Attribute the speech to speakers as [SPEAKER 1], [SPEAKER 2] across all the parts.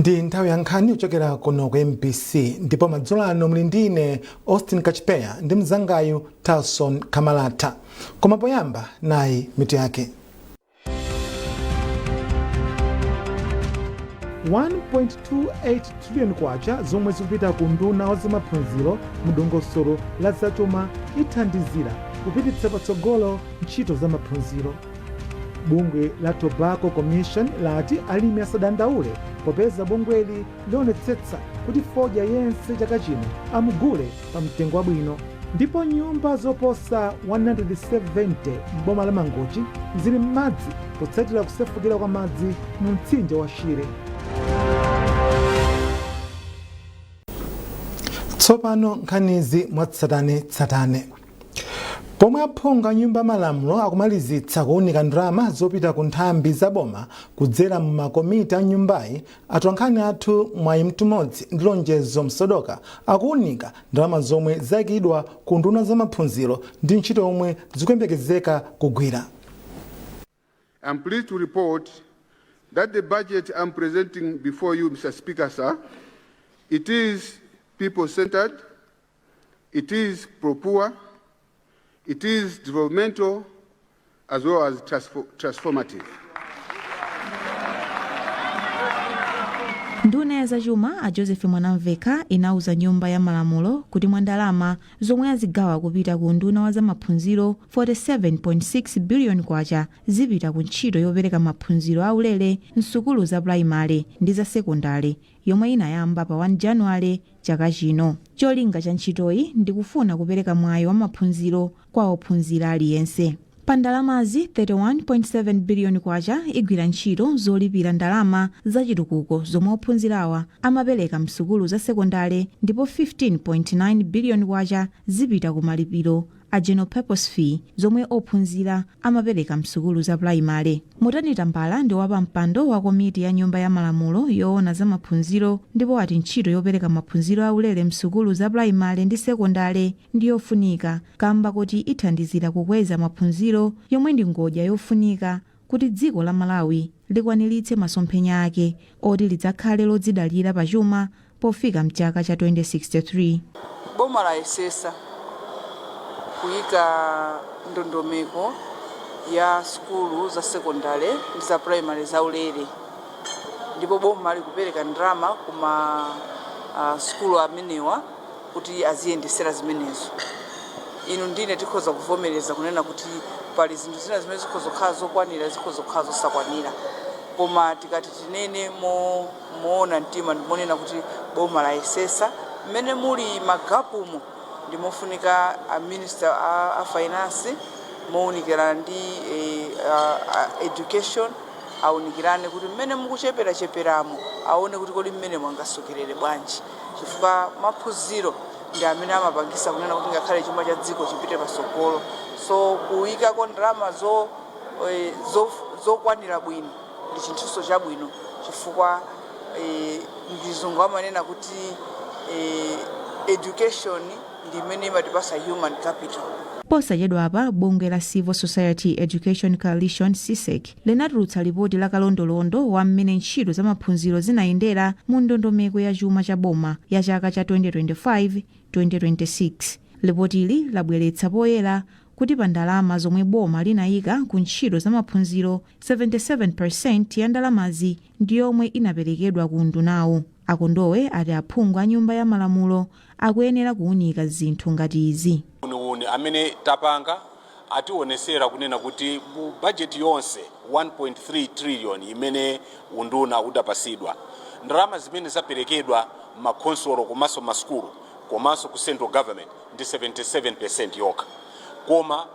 [SPEAKER 1] Ndi nthawi ya nkhani kuchokera kuno ku MBC, ndipo madzulo ano muli ndi ine Austin Kachipeya ndi mzangayu Talson Kamalata. Koma poyamba, nayi mitu yake. 1.28 trillion kwacha zomwe zikupita ku unduna wa zamaphunziro mu dongosolo la zachuma ithandizira kupititsa patsogolo ntchito za maphunziro. Bungwe la Tobacco Commission lati alimi asadandaule popeza bungweli lionetsetsa kuti fodya yense chaka chino amugule pa mtengo wabwino. Ndipo nyumba zoposa 170 m'boma la Mangochi zili m'madzi potsatira kusefukira kwa madzi mu mtsinje wa Shire. Tsopano nkhanizi mwatsatanetsatane. Pomwe aphungu a Nyumba ya Malamulo akumalizitsa kuunika ndalama zopita ku nthambi za boma kudzera mu makomiti a nyumbayi, atolankhani athu Mwayi Mtumodzi ndi Lonjezo Msodoka akuunika ndalama zomwe zaikidwa ku unduna za maphunziro ndi ntchito yomwe zikuyembekezeka kugwira.
[SPEAKER 2] I'm pleased to report that the budget I'm presenting before you, Mr. Speaker, sir, it is people-centered, it is pro-poor, it is developmental, as well as transformative.
[SPEAKER 3] Nduna ya zachuma a Joseph Mwanamvekha inauza Nyumba ya Malamulo kuti mwa ndalama zomwe azigawa kupita ku unduna wa zamaphunziro, 47.6 biliyoni kwacha zipita ku ntchito yopereka maphunziro aulere msukulu za pulaimale ndi za sekondale yomwe inayamba pa 1 Januwale chaka chino. Cholinga cha ntchitoyi ndi kufuna kupereka mwayi wa maphunziro kwa ophunzira aliyense. Pa ndalamazi, 31.7 biliyoni kwacha igwira ntchito zolipira ndalama zachitukuko zomwe ophunzirawa amapereka msukulu za sekondale, ndipo 15.9 biliyoni kwacha zipita ku malipiro a general purpose fee zomwe ophunzira amapereka msukulu za pulaimale. Mutani Tambala ndi wapampando wa komiti ya Nyumba ya Malamulo yoona za maphunziro, ndipo ati ntchito yopereka maphunziro aulere msukulu za pulaimale ndi sekondale ndi yofunika kamba kuti ithandizira kukweza maphunziro, yomwe ndi ngodya yofunika kuti dziko la Malawi likwaniritse masomphenya ake oti lidzakhale lodzidalira pachuma pofika mchaka cha 2063.
[SPEAKER 4] Boma layesesa kuyika ndondomeko ya sukulu za sekondale ndi za primary zaulere, ndipo boma likupereka ndalama kuma sukulu amenewa kuti aziyendesera zimenezo. Inu ndine tikhoza kuvomereza kunena kuti pali zinthu zina zimene zikhoza kukhala zokwanira, zikhoza kukhala zosakwanira, koma tikati tinene moona mtima ndimonena kuti boma layesesa. Mmene muli ma gap umo ndimofunika a minister a finance mowunikirana ndi education awunikirane kuti mmene mukucheperacheperamo aone kuti kodi mmene mwangasokerere bwanji, chifukwa maphunziro ndi amene amapangisa kunena kuti ngakhale chuma cha dziko chipite pasogolo. So kuyikako ndalama zokwanira bwino ndi chinthuso chabwino, chifukwa mchizungu amanena kuti education ndi imene imatipasa human capital.
[SPEAKER 3] Posachedwapa bungwe la Civil Society Education Coalition, CSEC, linatulutsa lipoti la kalondolondo wa mmene ntchito za maphunziro zinayendera mu ndondomeko ya chuma cha boma ya chaka cha 2025 2026. Lipotili labweretsa poyera kuti pa ndalama zomwe boma linayika ku ntchito za maphunziro, 77% ya ndalamazi ndi yomwe inaperekedwa ku undunawu. Akondowe ati aphungu a Nyumba ya Malamulo akuyenera kuwunika zinthu ngati izi.
[SPEAKER 5] Kauniuni amene tapanga ationesera kunena kuti mu bajeti yonse 1.3 trillion imene unduna udapasidwa, ndalama zimene zaperekedwa makhonsolo komanso masukulu komanso ku central government ndi 77% yokha, koma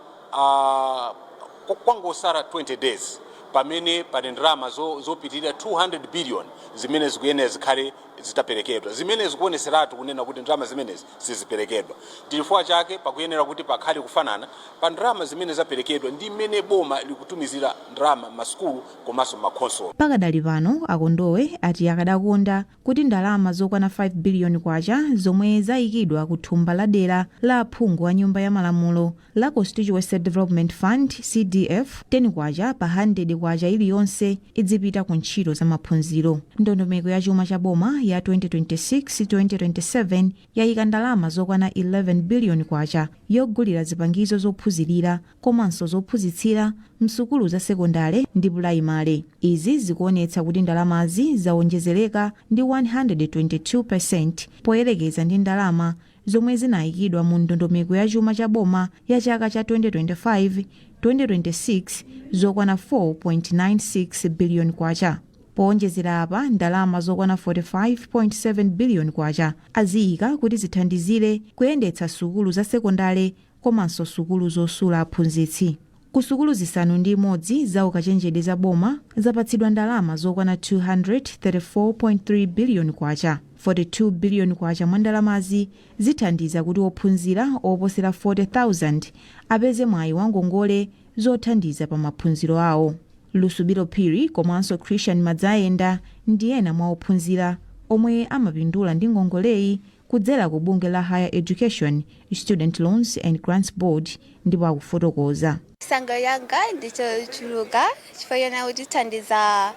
[SPEAKER 5] kwangosala 20 days pamene pali ndalama zopitirira 200 billion zimene zikuyenera zikhale zitaperekedwa, zimene zikuoneseratu kunena kuti ndalama zimenezi siziperekedwa. Chifukwa chake pakuyenera kuti pakhale kufanana pa ndalama zimene zaperekedwa ndi mmene boma likutumizira ndalama masukulu komanso makhonsolo.
[SPEAKER 3] Pakadali pano, Akondowe ati akadakonda kuti ndalama zokwana 5 biliyoni kwacha zomwe zayikidwa ku thumba la dera la aphungu a Nyumba ya Malamulo la Constituency Development Fund, CDF, 10 kwacha pa 100 kwacha iliyonse idzipita ku ntchito za maphunziro. Ndondomeko ya chuma cha boma ya 2026-2027 yayika ndalama zokwana 11 biliyoni kwacha yogulira zipangizo zophunzirira komanso zophunzitsira msukulu za sekondale ndi pulaimale. Izi zikuonetsa kuti ndalamazi zawonjezereka ndi 122% poyerekeza ndi ndalama zomwe zinayikidwa mu ndondomeko ya chuma cha boma ya chaka cha 2025 2026 zokwana 4.96 biliyoni kwacha. Powonjezera apa, ndalama zokwana 45.7 biliyoni kwacha aziyika kuti zithandizire kuyendetsa sukulu za sekondale komanso sukulu zosula aphunzitsi. Ku sukulu 6 za ukachenjede za boma zapatsidwa ndalama zokwana 234.3 biliyoni kwacha. 42 biliyoni kwacha mwa ndalamazi zithandiza kuti ophunzira oposera 40,000 apeze mwayi wa ngongole zothandiza pa maphunziro awo. Lusubilo Phiri komanso Christian Madzayenda ndi ena mwa ophunzira omwe amapindula ndi ngongoleyi kudzera ku bungwe la Higher Education Student Loans and Grants Board, ndipo akufotokoza.
[SPEAKER 6] Chisangalalo yanga ndichochuluka chifukwa chona kuti thandiza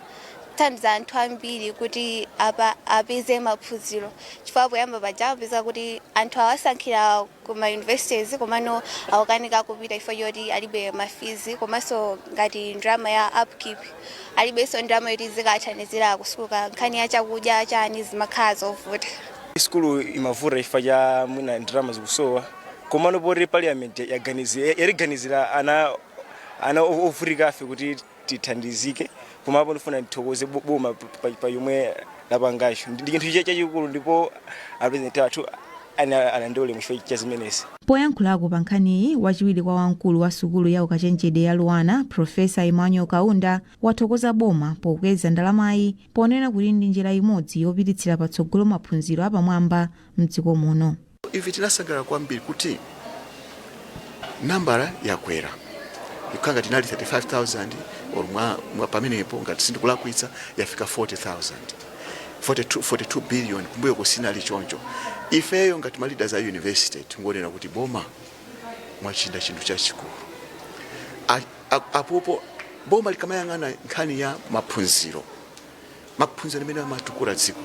[SPEAKER 6] anthu ambiri kuti apa apeze maphunziro, chifukwa poyamba paja apeza kuti anthu awasankhira kuma universities komano akukanika kupita chifukwa choti alibe ma fees, komanso ngati ndalama ya upkeep alibenso, ndalama yoti zikathandizira kusukulu, nkhani ya chakudya chani, zimakhala zovuta.
[SPEAKER 7] Sukulu imavuta chifukwa cha mwina ndalama zikusowa, komano poti parliament yaliganizira ana ovutika afe kuti tithandizike. Komapo ndifuna ndithokoze boma pa yomwe lapangacho, ndi chinthu chachikulu, ndipo a president athu alandole muchifukwa cha zimenezi.
[SPEAKER 3] Poyankhulako pa nkhaniyi, wachiwiri kwa wamkulu wa sukulu ya ukachenjede ya Luanar, Profesa Emmanuel Kaunda, wathokoza boma pokweza ndalamayi, ponena kuti ndi njira imodzi yopititsira patsogolo maphunziro apamwamba mdziko muno.
[SPEAKER 8] Ife tinasangalala kwambiri kuti nambala yakwera, ikhala ngati inali 35,000 or mwa pamenepo, ngati sindikulakwitsa, yafika 40,000, 42, 42 billion. Kumbuyo kusinali choncho. Ifeyo ngati ma leaders a university tingonena kuti boma mwachinda chinthu chachikulu. Apopo boma likamayang'ana nkhani ya maphunziro, maphunziro amene amatukula dziko,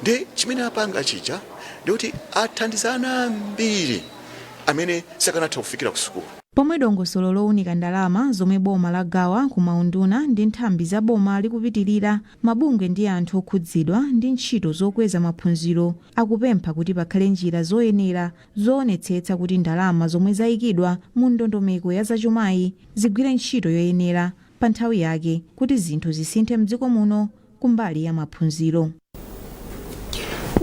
[SPEAKER 8] ndi chimene apanga chija ndikuti athandiza ana ambiri amene sakanatha kufikira ku sukulu.
[SPEAKER 3] Pomwe dongosolo lowunika ndalama zomwe boma lagawa ku maunduna ndi nthambi za boma likupitirira, mabungwe ndi anthu okhudzidwa ndi ntchito zokweza maphunziro akupempha kuti pakhale njira zoyenera zoonetsetsa kuti ndalama zomwe zayikidwa mu ndondomeko ya zachumayi zigwire ntchito yoyenera pa nthawi yake kuti zinthu zisinthe mdziko muno kumbali ya maphunziro.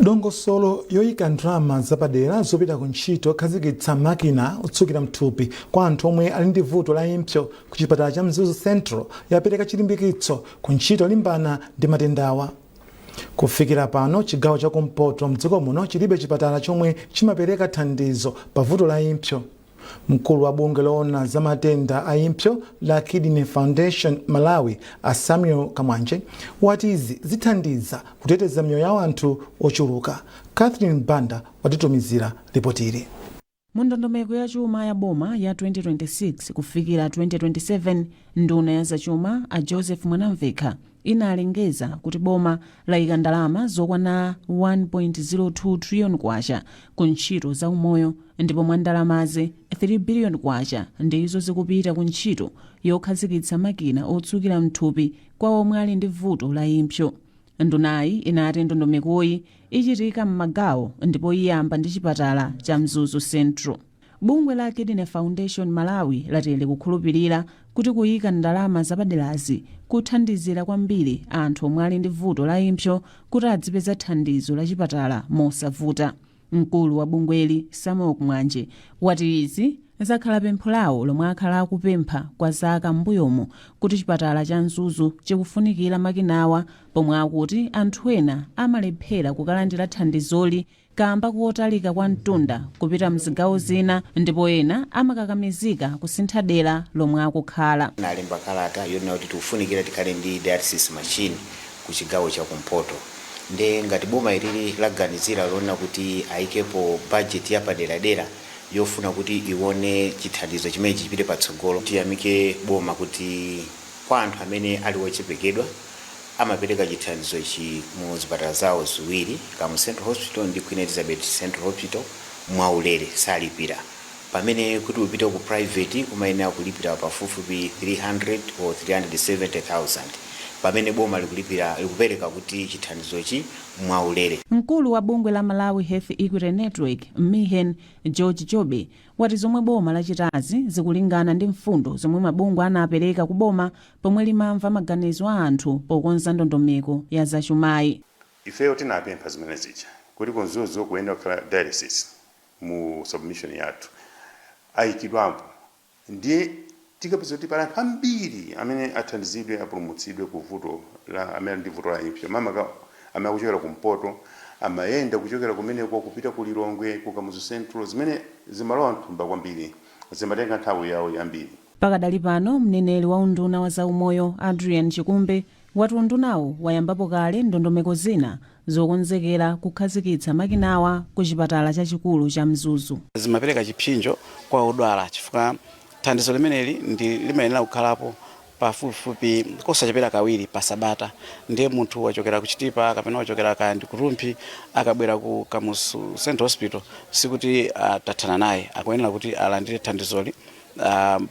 [SPEAKER 1] Dongosolo yoyika ndalama zapadera zopita ku ntchito yokhazikitsa makina otsukira mthupi kwa anthu omwe ali ndi vuto la impsyo ku chipatala cha Mzuzu Central yapereka chilimbikitso ku ntchito yolimbana ndi matendawa. Kufikira pano, chigawo chakumpoto mdziko muno chilibe chipatala chomwe chimapereka thandizo pa vuto la impsyo. Mkulu wa bungwe loona za matenda a impsyo la Kidney Foundation Malawi, a Samuel Kamwanje, wati izi zithandiza kuteteza miyoyo ya anthu ochuluka. Catherine Banda watitumizira ripoti ili.
[SPEAKER 9] Mu ndondomeko ya chuma ya boma ya 2026 kufikira 2027, nduna ya zachuma a Joseph Mwanamvekha inalengeza kuti boma layika ndalama zokwana 1.02 trillion kwacha ku ntchito za umoyo, ndipo mwa ndalamazi 3 billion kwacha ndizo zikupita ku ntchito yokhazikitsa makina otsukira mthupi kwa omwe ali ndi vuto la impsyo. Ndunayi inati ndondomekoyi ichitika m'magawo ndipo iyamba ndi chipatala cha Mzuzu Central. Bungwe la Kidney Foundation Malawi lati likukhulupirira kuti kuyika ndalama zapaderazi kuthandizira kwambiri anthu omwe ali ndi vuto la impsyo kuti adzipeza thandizo la chipatala mosavuta. Mkulu wa bungweli, Samuel Kumwanje, wati izi Zakhala pempho lawo lomwe akhala akupempha kwa zaka m'mbuyomu kuti chipatala cha Mzuzu chikufunikira makinawa, pomwe akuti anthu ena amalephera kukalandira thandizoli kamba kotalika kwa mtunda kupita mzigawo zina, ndipo ena amakakamizika kusintha dera lomwe akukhala.
[SPEAKER 10] Nalemba kalata yonena kuti tikufunikira tikhale ndi dialysis machine ku chigawo chakumpoto. Nde ngati boma ilili laganizira lonena kuti ayikepo budget yapaderadera yofuna kuti ione chithandizo chimene chipite patsogolo, tiyamike boma kuti kwa anthu amene ali ochepekedwa amapereka chithandizo ichi mu zipatala zawo ziwiri, Kamuzu Central Hospital ndi Queen Elizabeth Central Hospital, mwaulere, salipira, pamene kuti upite ku private umayenera kulipira pafupifupi 300 or 370,000, pamene boma likulipira, likupereka kuti chithandizochi mwaulere.
[SPEAKER 9] Mkulu wa bungwe la Malawi Health Equity Network, MHEN, George Jobe, wati zomwe boma lachitazi zikulingana ndi mfundo zomwe mabungwe anapereka ku boma pomwe limamva maganizo a anthu pokonza ndondomeko ya zachumayi.
[SPEAKER 11] Ifeyo tinapempha zimene zija kuti ku Mzuzu kuyenera kukhala dialysis. Mu submission yathu ayikidwapo. Ndiye tikapeza kuti pali anthu ambiri amene athandizidwe, apulumutsidwe ku vuto la amene ali ndi vuto la impsyo, makamaka amene akuchokera kumpoto, amayenda kuchokera kumeneko kupita ku Lilongwe, ku Kamuzu Central, zimene zimalowa mthumba kwambiri, zimatenga nthawi yawo yambiri.
[SPEAKER 9] Pakadali pano, mneneri wa unduna wa zaumoyo Adrian Chikumbe wati undunawo wayambapo kale ndondomeko zina zokonzekera kukhazikitsa makinawa ku chipatala chachikulu cha Mzuzu.
[SPEAKER 12] Zimapereka chipsinjo kwa odwala chifukwa thandizo limeneli ndi limayenera kukhalapo pafupifupi kosachepera kawiri pa sabata. Ndiye munthu wachokera ku Chitipa kapena wachokera kaya ndi ku Rumphi, akabwera ku Kamuzu Central Hospital, sikuti tathana naye, akuyenera kuti alandire thandizoli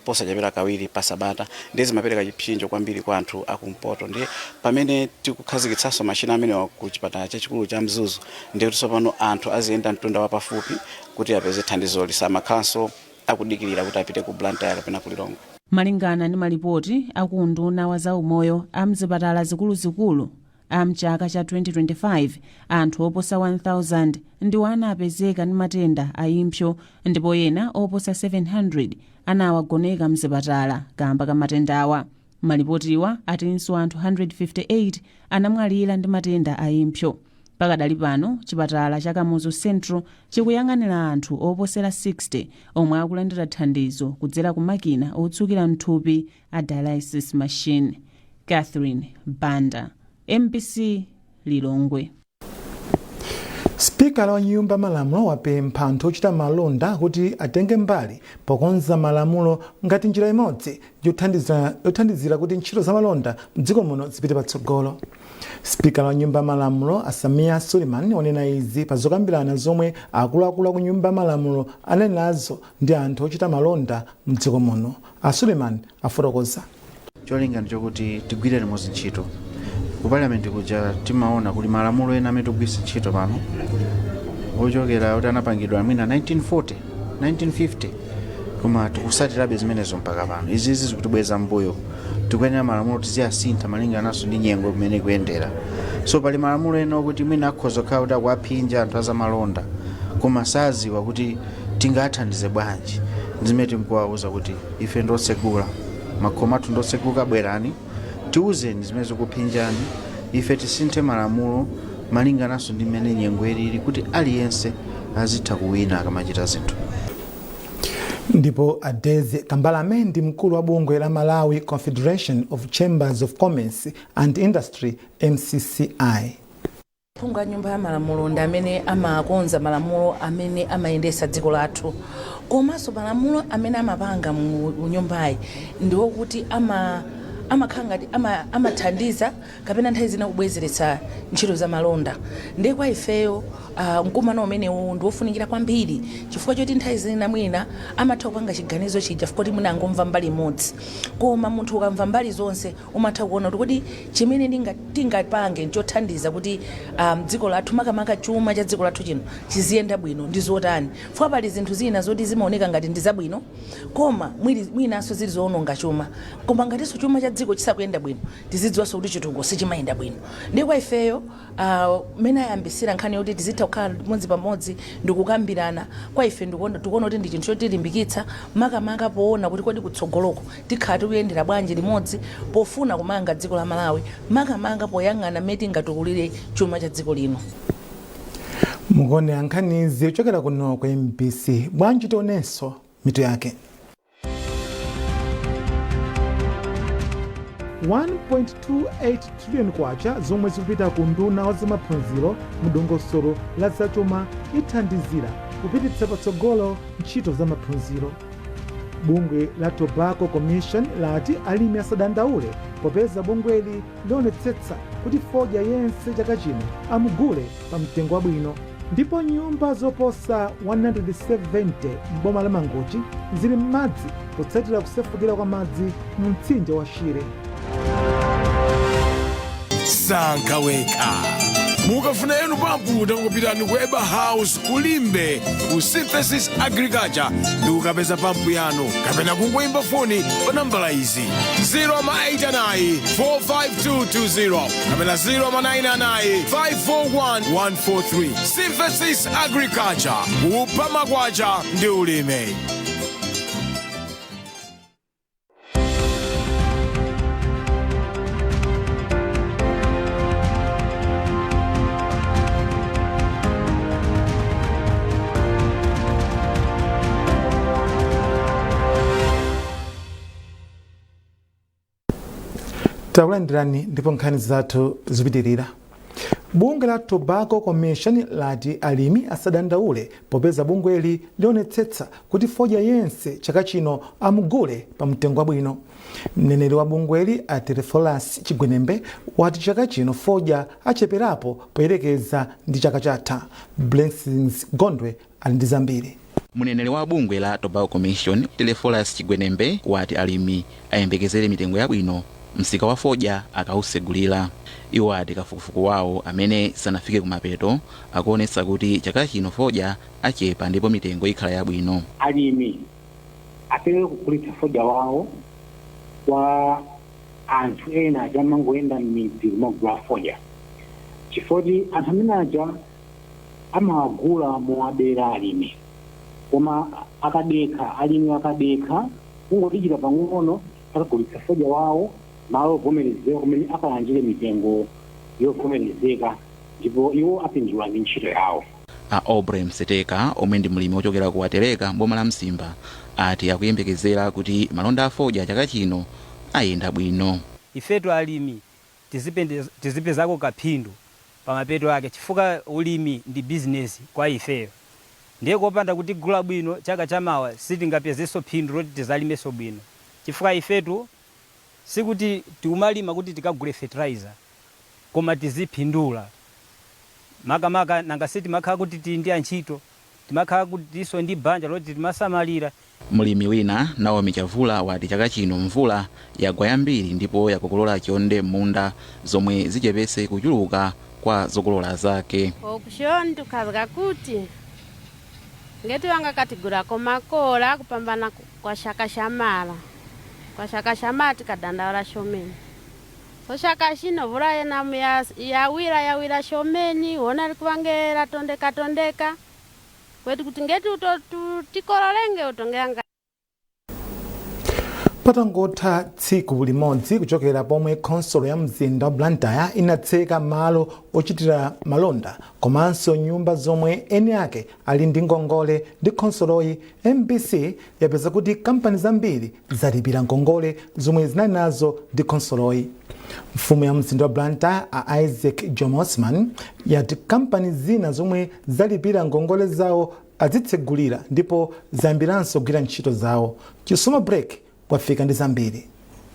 [SPEAKER 12] posachepera kawiri pa sabata. Ndiye zimapereka chipsinjo kwambiri kwa anthu akumpoto. Ndiye pamene tikukhazikitsanso machina amenewa ku chipatala chachikulu cha Mzuzu, ndiye kuti tsopano anthu aziyenda mtunda wapafupi kuti apeze thandizoli, samakhalanso akudikirira kuti apite ku Blantyre kapena ku Lilongwe.
[SPEAKER 9] Malingana ndi malipoti aku unduna wa zaumoyo a mzipatala zikuluzikulu a mchaka cha 2025, anthu oposa 1000 ndiwo anapezeka ndi matenda a impsyo, ndipo ena oposa 700 anawagoneka mzipatala kamba ka matendawa. Malipotiwa atinso anthu 158 anamwalira ndi matenda a impsyo. Pakadali pano, chipatala cha Kamuzu Central chikuyang'anira anthu oposera 60 omwe akulandira thandizo kudzera ku makina otsukira mthupi a dialysis machine. Catherine Banda, MBC, Lilongwe.
[SPEAKER 1] Spikala wa Nyumba Malamulo wapempha anthu ochita malonda kuti atenge mbali pokonza malamulo ngati njira imodzi yothandizira kuti ntchito za malonda mdziko muno zipite patsogolo. Spikala wa Nyumba Malamulo a Sameer Suleman wanena izi pa zokambirana zomwe akuluakulu aku Nyumba Malamulo anali nazo ndi anthu ochita malonda mdziko muno. A Suleman afotokoza.
[SPEAKER 13] Cholinga ndichokuti tigwire limodzi ntchito ku Parliament kuja. Timaona kuli malamulo ena amene tikugwiritsa ntchito pano ochokera kuti anapangidwa mwina 1940, 1950, koma tikusatirabe zimenezo mpaka pano. Izizi zikutibweza mbuyo. Tikuyenera malamulo tiziyasintha malingananso ndi nyengo kumene ikuyendera. So pali malamulo ena okuti mwina akhoza kukhala kuti akuaphinja anthu azamalonda, koma saziwa kuti tingathandize bwanji. Zimene tikuwauza kuti ife ndotsegula makhomo athu, ndotseguka, bwerani, tiuzeni zimene zikuphinjani, ife tisinthe malamulo malingananso ndi mmene nyengo ilili kuti aliyense azitha kuwina akamachita zinthu.
[SPEAKER 1] Ndipo a Daisy Kambalame ndi mkulu wa bungwe la Malawi Confederation of Chambers of Commerce and Industry, MCCI.
[SPEAKER 14] Phungu a Nyumba ya Malamulo ndi amene amakonza malamulo amene amayendesa dziko lathu, komanso malamulo amene amapanga mu nyumbayi ndi wokuti amakhala ngati amathandiza kapena nthawi zina kubwezeretsa ntchito za malonda. Ndiye kwa ifeyo mkumano umenewu ndi wofunikira kwambiri chifukwa choti nthawi zina mwina amatha kupanga chiganizo chija chifukwa kuti mwina angomva mbali imodzi, koma munthu ukamva mbali zonse umatha kuona kuti kodi chimene tingapange nchothandiza kuti dziko lathu, makamaka chuma cha dziko lathu chino, chiziyenda bwino ndi zotani, chifukwa pali zinthu zina zoti zimaoneka ngati ndi zabwino koma mwinanso zili zoononga chuma, koma ngatinso chuma cha dziko Dziko chisakuyenda bwino, tizidziwanso kuti chitukuko sichimayenda bwino. Ndiye kwa ifeyo, mmene ayambisira nkhani yoti tizitha kukhala limodzi pamodzi ndikukambirana, kwa ife tikuona kuti ndi chinthu chotilimbikitsa, makamaka poona kuti kodi kutsogoloko tikhala tikuyendera bwanji limodzi pofuna kumanga dziko la Malawi, makamaka poyang'ana mmene tingatukulire chuma cha dziko lino.
[SPEAKER 1] Mukuonera nkhanizi kuchokera kuno ku MBC. Bwanji tionenso mitu yake. 1.28 trillion kwacha zomwe zikupita ku nduna wa zamaphunziro mu dongosolo la zachuma ithandizira kupititsa patsogolo ntchito za maphunziro. Bungwe la Tobacco Commission lati alimi asadandaule popeza bungweli lionetsetsa kuti fodya yense chaka chino amugule pa mtengo wabwino. Ndipo nyumba zoposa 170 m'boma la Mangochi zili m'madzi potsatira kusefukira kwa madzi mu mtsinje wa Shire.
[SPEAKER 15] Sankha wekha. Mukafuna yanu pampu, tangopitani ku Eba House kulimbe ku Synthesis Agriculture ndi kukapeza pampu yanu, kapena kungoimba foni pa nambala izi: 089 45220 kapena 099 541 143. Synthesis Agriculture, kupha makwacha ndi ulimi.
[SPEAKER 1] Takulandirani ndipo nkhani zathu zipitirira. Bungwe la Tobacco Commission lati alimi asadandaule popeza bungweli lionetsetsa kuti fodya yense chaka chino amugule pa mtengo wabwino. Mneneri wa bungweli a Telefolas Chigwenembe wati chaka chino fodya acheperapo poyerekeza ndi chaka chatha. Blessings Gondwe ali ndi zambiri.
[SPEAKER 16] Mneneri wa bungwe la Tobacco Commission, Telefolas Chigwenembe, wati alimi ayembekezere mitengo yabwino msika wa fodya akausegulira. Iwo ati kafukufuku wawo amene sanafike kumapeto akuonetsa kuti chaka chino fodya achepa ndipo mitengo ikhala yabwino.
[SPEAKER 17] Alimi apewe kugulitsa fodya wawo kwa anthu ena aja amangoyenda m'midzi kumagula fodya, chifukwa anthu amene aja amawagula mowabera alimi. Koma akadekha, alimi akadekha kungodikira pang'ono, akagulitsa fodya wawo malo ovomerezeka kumene akalandire mitengo yovomerezeka, ndipo iwo apindula ndi ntchito yawo.
[SPEAKER 16] A Aubrey Mseteka, omwe ndi mlimi wochokera ku Watereka mboma la Mzimba, ati akuyembekezera kuti malonda a fodya chaka chino ayenda bwino.
[SPEAKER 18] Ifetu alimi tizipezako kaphindu pamapeto ake, chifukwa ulimi ndi bizinesi kwa ifeyo. Ndiye kopanda kutigula bwino chaka chamawa, sitingapezenso phindu loti tizalimenso bwino, chifukwa ifetu sikuti tikumalima kuti tikagule fertilizer, koma tiziphindula makamaka. Nanga sitimakhala kuti tili ndi antchito, timakhala kutinso ndi banja loti timasamalira.
[SPEAKER 16] Mlimi wina, Naomi Chavula, wati chaka chino mvula yagwa yambiri ndipo yakokolola chonde m'munda, zomwe zichepetse kuchuluka kwa zokolola zake.
[SPEAKER 19] Okushoni tukhazika kuti ngeti wangakatigulako makola kupambana kwa shaka shamala, kwa shaka shamala tikadandaula shomeni. So shaka shino vula yenamu yawira yawira shomeni, wona likuwangela tondeka tondeka kwetu kuti ngeti uto tikololenge utongeyanga.
[SPEAKER 1] Patangotha tsiku limodzi kuchokera pomwe khonsolo ya mzinda wa Blantyre inatseka malo ochitira malonda komanso nyumba zomwe eni ake ali ndi ngongole ndi khonsoloyi, MBC yapeza kuti kampani zambiri zalipira ngongole zomwe zinali nazo ndi khonsoloyi. Mfumu ya mzinda wa Blantyre, a Isaac Jomo Osman, yati kampani zina zomwe zalipira ngongole zawo azitsegulira ndipo zayambiranso kugwira ntchito zawo. Chisomo Break wafika ndi zambiri.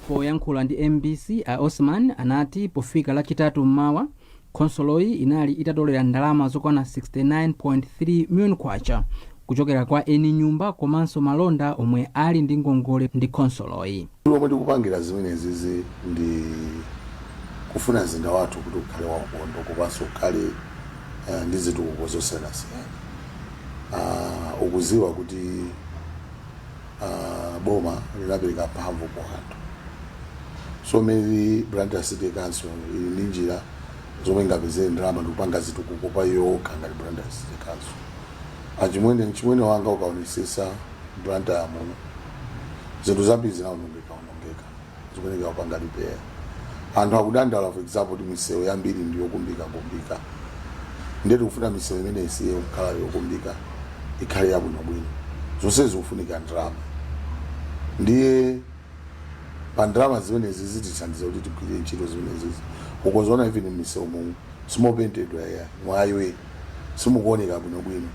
[SPEAKER 20] Poyankhula ndi MBC, a Osman anati pofika Lachitatu mmawa, khonsoloyi inali itatolera ndalama zokwana 69.3 million kwacha kuchokera kwa eni nyumba komanso malonda omwe ali ndi ngongole ndi khonsoloyi.
[SPEAKER 21] Lomwe tikupangira zimenezizi ndi kufuna mzinda wathu kuti ukhale waukhondo komanso ukhale ndi zitukuko zosiyanasiyana. Ukuziwa kuti boma linapereka mphamvu ku anthu, So many Blantyre City Council ili ndi njira zomwe ingapezere ndalama ndikupanga zitukuko pa yokha ngati Blantyre City Council. Achimwene, mchimwene wanga, ukaonesesa Blantyre muno zinthu zambiri zinaonongeka onongeka, zikuoneka kupanga repair. Anthu akudandaula, for example, kuti misewu yambiri ndiyokumbika kumbika. Ndiye tikufuna misewu imene isiye kukhala yokumbika, ikhale yabwinobwino. Zonse zikufunika ndalama. Ndiye pa ndalama zimenezi zitithandiza kuti tigwirire ntchito zimenezizi. Ukuzoona even misewu mu simopentedwa ya mwayiwe, simukuoneka bwinobwino,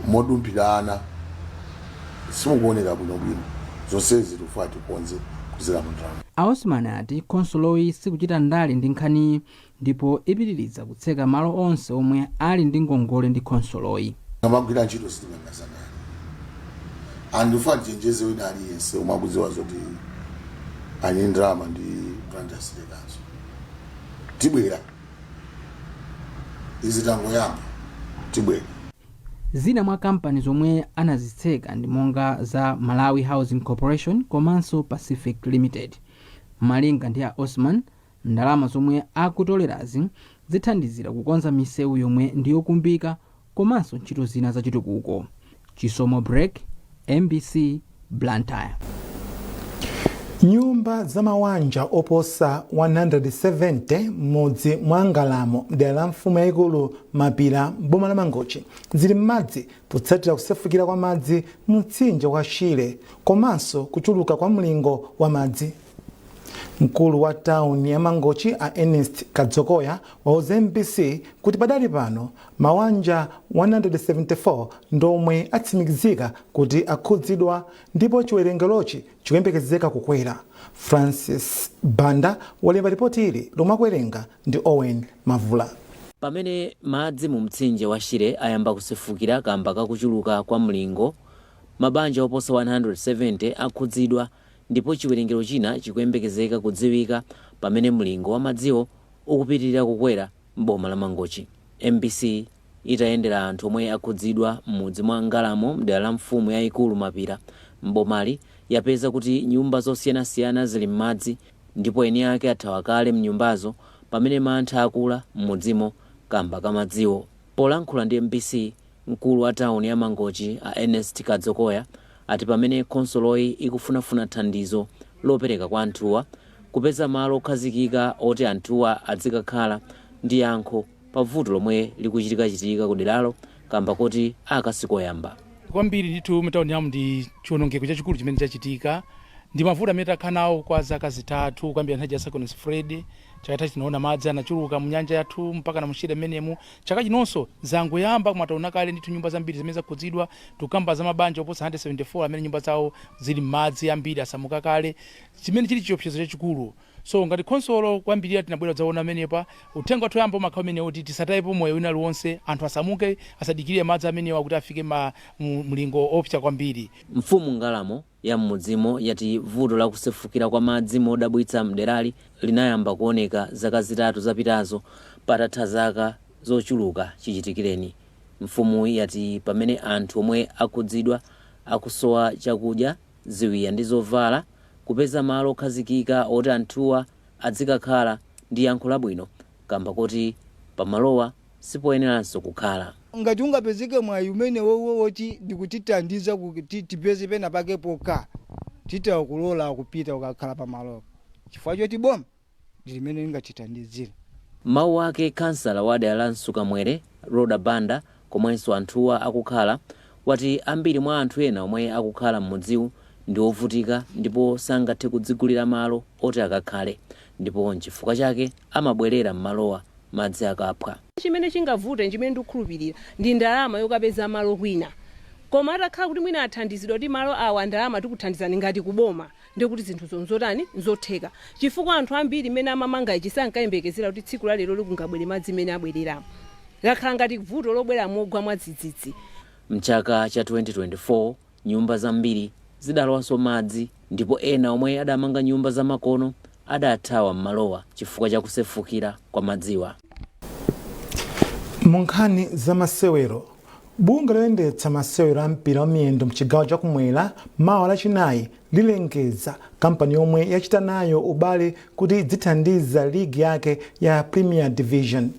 [SPEAKER 21] modumphirana simukuoneka bwinobwino. Zonsezi tikufuna tikonze kuzera mu ndalama.
[SPEAKER 20] A Osman ati khonsoloyi sikuchita ndale ndi nkhaniyi ndipo ipitiriza kutseka malo onse omwe ali ndi ngongole ndi khonsoloyi.
[SPEAKER 21] Amagwira ntchito sitingangazanani. Andifuna tichenjeze wina aliyense omwe akudziwa zoti ali ndalama ndi Blantyre City Council, tibwera. Izi tangoyamba, tibwera.
[SPEAKER 20] Zina mwa kampani zomwe anazitseka ndi monga za Malawi Housing Corporation komanso Pacific Limited. Malinga ndi a Osman, ndalama zomwe akutolerazi zithandizira kukonza misewu yomwe ndiyokumbika komanso ntchito zina zachitukuko. Chisomo Break, MBC, Blantyre.
[SPEAKER 1] Nyumba za mawanja oposa 170 m'mudzi mwa Ngalamo, mdera la mfumu yayikulu Mapira, boma la Mangochi, zili m'madzi potsatira kusefukira kwa madzi mu mtsinje wa Shire komanso kuchuluka kwa mlingo wa madzi. Mkulu wa tawuni ya Mangochi, a Ernest Kadzokoya, wauza MBC kuti padali pano mawanja 174 ndomwe atsimikizika kuti akhudzidwa ndipo chiwerengerochi chikuyembekezeka kukwera. Francis Banda walemba ripoti ili lomwe akuwerenga ndi Owen Mavula.
[SPEAKER 2] Pamene madzi mu mtsinje wa Shire ayamba kusefukira kamba kakuchuluka kwa mlingo, mabanja oposa 170 akhudzidwa ndipo chiwerengero china chikuyembekezeka kudziwika pamene mlingo wa madziwo ukupitirira kukwera m'boma la Mangochi. MBC itayendera anthu omwe akhudzidwa m'mudzi mwa Ngalamo, mdera la mfumu yayikulu Mapira, m'bomali, yapeza kuti nyumba zosiyanasiyana zili m'madzi ndipo eni ake athawa kale mnyumbazo pamene mantha akula m'mudzimo kamba kamadziwo. Polankhula ndi MBC, mkulu wa tawuni ya Mangochi, a Ernest Kadzokoya, ati pamene khonsoloyi ikufunafuna thandizo lopereka kwa anthuwa, kupeza malo okhazikika oti anthuwa adzikakhala ndi yankho pa vuto lomwe likuchitikachitika ku deralo kamba koti akasikoyamba.
[SPEAKER 22] Kwambiri ndithu mtawuni yamu ndi chiwonongeko chachikulu chimene chachitika ndi mavuto amene takhala nawo kwa zaka 3, kuyambira nthawi ya Cyclone Freddy. Chaka tinaona madzi anachuluka mu nyanja yathu mpaka na mushire mmenemu. Chaka chinonso zangoyamba, koma taona kale ndithu nyumba zambiri zimene zakhudzidwa. Tikukamba za mabanja oposa 174 amene nyumba zawo zili m'madzi, ambiri asamuka kale, chimene chili chiopsezo chachikulu. So ngati khonsolo kwambirira tinabwera kudzaona amenepa. Uthenga wathu oyamba umakhala umene kuti tisatayepo moyo wina aliwonse, anthu asamuke, asadikirire madzi amenewa kuti afike ma mlingo opsa kwambiri.
[SPEAKER 2] Mfumu Ngalamo ya m'mudzimo yati vuto la kusefukira kwa madzi modabwitsa mderali linayamba kuoneka zaka 3 zapitazo, patatha zaka zochuluka chichitikireni. Mfumuyi yati pamene anthu omwe akhudzidwa akusowa chakudya, ziwiya ndi zovala, kupeza malo okhazikika oti anthuwa adzikakhala ndi yankho labwino kamba koti pamalowa sipoyeneranso kukhala.
[SPEAKER 23] Ngati ungapezeke mwayi umene wowo woti ndikutithandiza kuti tipeze pena pake pokha, titha kulola kupita kukakhala pamalopo, chifukwa choti boma ndi limene lingatithandizire.
[SPEAKER 2] Mawu ake, kansala wa dera la Msukamwere, Roda Banda, komwenso anthuwa akukhala, wati ambiri mwa anthu ena omwe akukhala m'mudziwu ndi ovutika ndipo sangathe kudzigulira malo oti akakhale, ndipo nchifukwa chake amabwerera m'malowa madzi akaphwa.
[SPEAKER 24] Chimene chingavute, chimene ndikukhulupirira, ndi ndalama yokapeza malo kwina. Koma atakhala kuti mwina athandizidwa kuti malo awa ndalama tikuthandizani ngati kuboma, ndikuti zinthu nzotani, nzotheka, chifukwa anthu ambiri mmene amamanga ichi sankayembekezera kuti tsiku la lero likungabwere madzi mmene abwereramo. Lakhala ngati vuto lobwera mogwa mwadzidzidzi.
[SPEAKER 2] Mchaka cha 2024 nyumba zambiri zidalowanso madzi ndipo ena omwe adamanga nyumba zamakono adathawa m'malowa chifukwa cha kusefukira kwa madziwa.
[SPEAKER 1] Mu nkhani za masewero, Bungwe loyendetsa masewero a mpira wa miyendo mchigawo chakumwera mawa Lachinayi lilengeza kampani yomwe yachita nayo ubale kuti idzithandiza ligi yake ya Premier Division.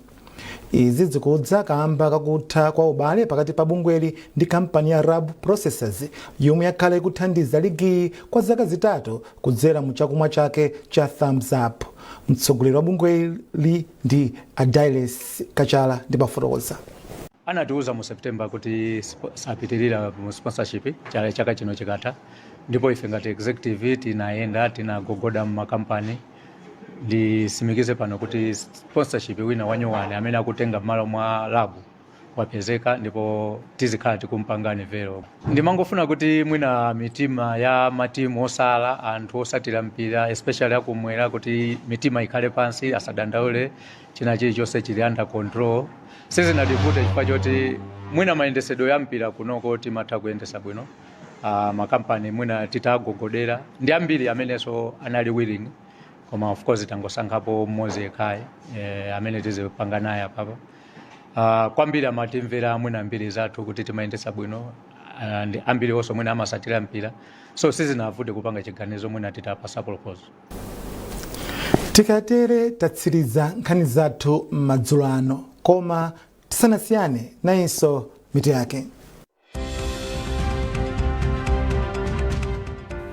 [SPEAKER 1] Izi zikudza kamba kakutha kwa ubale pakati pa bungweli ndi kampani ya Rab Processors, yomwe yakhala ikuthandiza ligiyi kwa zaka 3 kudzera mu chakumwa chake cha Thumbs Up. Mtsogoleri wa bungweli ndi Adiles Kachala ndi mafotokoza.
[SPEAKER 4] Anatiuza mu September kuti sapitirira mu sponsorship chaka chino chikatha, ndipo ife ngati executive tinayenda, tinagogoda mmakampani. Ndisimikize pano kuti sponsorship wina wanyuwani amene akutenga m'malo mwa Rab wapezeka, ndipo tizikhala tikumpangani vero. Ndimangofuna kuti mwina mitima ya matimu osala, anthu osatira mpira, especially akumwera, kuti mitima ikhale pansi, asadandaule, china chilichonse chili under control. Sizinativute chifukwa choti mwina mayendesedwe ya mpira kunoko timatha kuyendesa bwino. Makampani mwina titagogodera ndi ambiri amenenso anali willing, koma of course tangosankhapo mmodzi yekhayi amene tizipanga naye apapa. Kwambiri amatimvera mwina mbiri zathu kuti timayendesa bwino, ndi ambiri onso mwina amasatira mpira, so sizinavute kupanga chiganizo mwina titapasa proposal.
[SPEAKER 1] Tikatere tatsiriza nkhani zathu madzulo ano, koma tisanasiyane, nayinso mitu yake.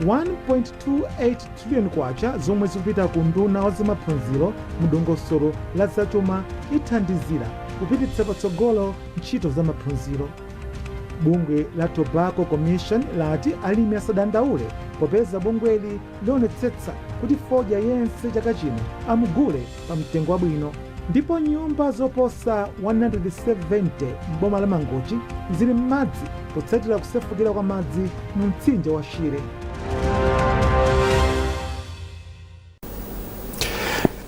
[SPEAKER 1] 1.28 trillion kwacha zomwe zikupita ku nduna wa zamaphunziro mu dongosolo la zachuma ithandizira kupititsa patsogolo ntchito za maphunziro. Bungwe la Tobacco Commission lati alimi asadandaule popeza bungweli lionetsetsa kuti fodya yense chaka chino amugule pa mtengo wabwino. Ndipo nyumba zoposa 170 m'boma la Mangochi zili m'madzi potsatira kusefukira kwa madzi mu mtsinje wa Shire.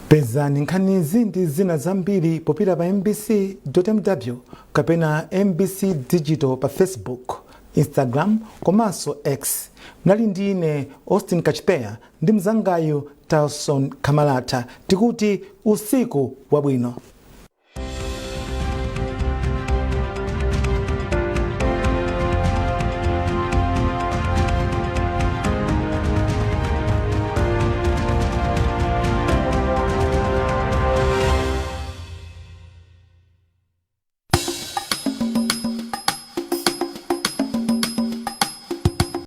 [SPEAKER 1] Pezani nkhanizi ndi zina zambiri popita pa mbc.mw kapena MBC Digital pa Facebook, Instagram komanso X. Mnali ndi ine Austin Kachipeya ndi mzangayu Talson Kamalata. Tikuti usiku wabwino.